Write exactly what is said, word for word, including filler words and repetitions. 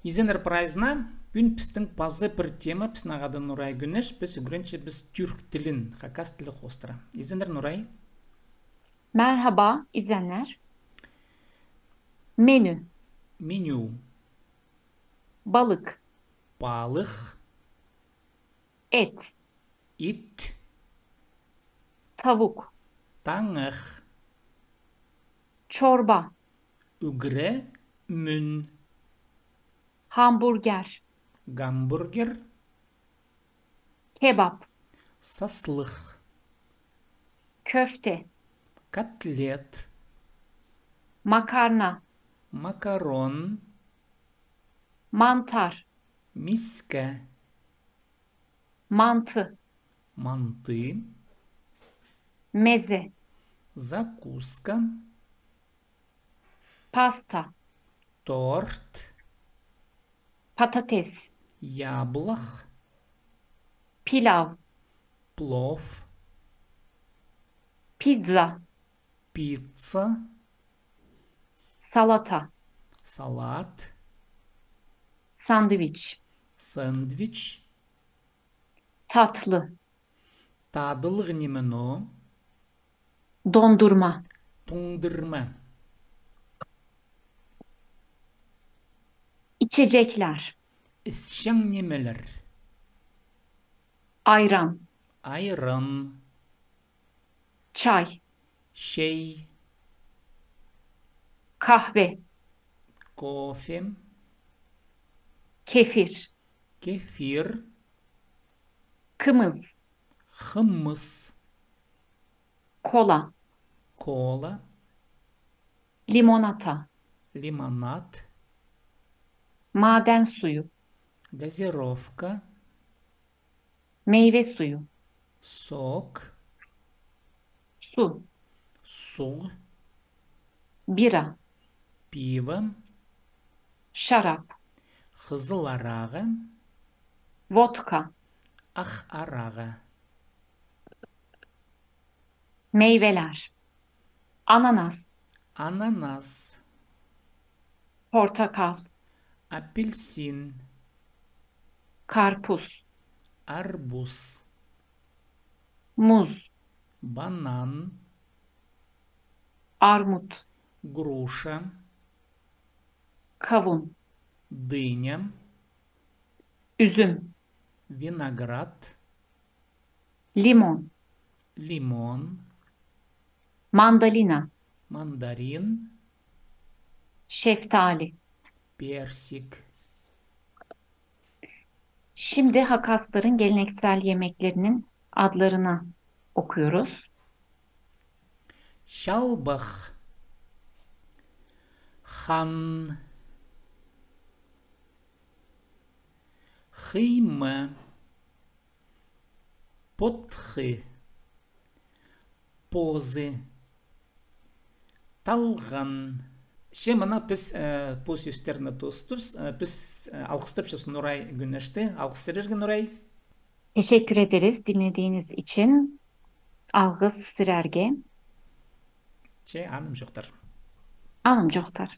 Изеннер прайзына. Пӱӱн пістің паза пір тема, пістің ағада Нурай Гӱнеш, піс ӱгренчебіс тӱрк тілін хакас тілі хоостыра. Изеннер, Нурай. Merhaba, izleyenler. Menü. Меню. Balık. Палых. Et. Ит. Tavuk. Таңах. Çorba. Ӱгре, мӱн. Hamburger. Гамбургер. Kebap. Саслых. Köfte. Котлет. Makarna. Макарон. Mantar. Миска. Mantı. Манты. Meze. Закуска. Pasta. Торт. Patates. Яблах. Pilav. Плов. Pizza. Пицца. Salata. Салат. Sandviç. Сэндвич. Tatlı. Тадылығ ниме ноо? Dondurma. Туңдырма. İçecekler. Ісчең нимелер. Ayran. Айран. Çay. Чай. Kahve. Кофе. Kefir. Кефир. Kımız. Хымыс. Kola. Кола. Limonata. Лимонад. Maden suyu. Газировка. Meyve suyu. Сок. Su. Суғ. Bira. Пиво. Şarap. Хызыл арағы. Vodka. Ах арағы. Meyveler. Ananas. Ананас. Portakal. Апельсин. Karpuz. Арбуз. Muz. Банан. Armut. Груша. Kavun. Дыня. Üzüm. Виноград. Limon. Лимон. Mandalina. Мандарин. Şeftali. Персик. Şimdi Hakasların geleneksel yemeklerinin adlarını okuyoruz. Чалбах. Хан. Хыйма. Потхы. Позы. Талған. Че мына піс, э, пу сӧстерні тоостыбыс, э, піс, э, алғыстапчабыс Нурай Гӱнешті. Алғыс сірерге, Нурай. Teşekkür ederiz dinlediğiniz için. Algıs sizlerge. Че, анымҷохтар. Анымҷохтар.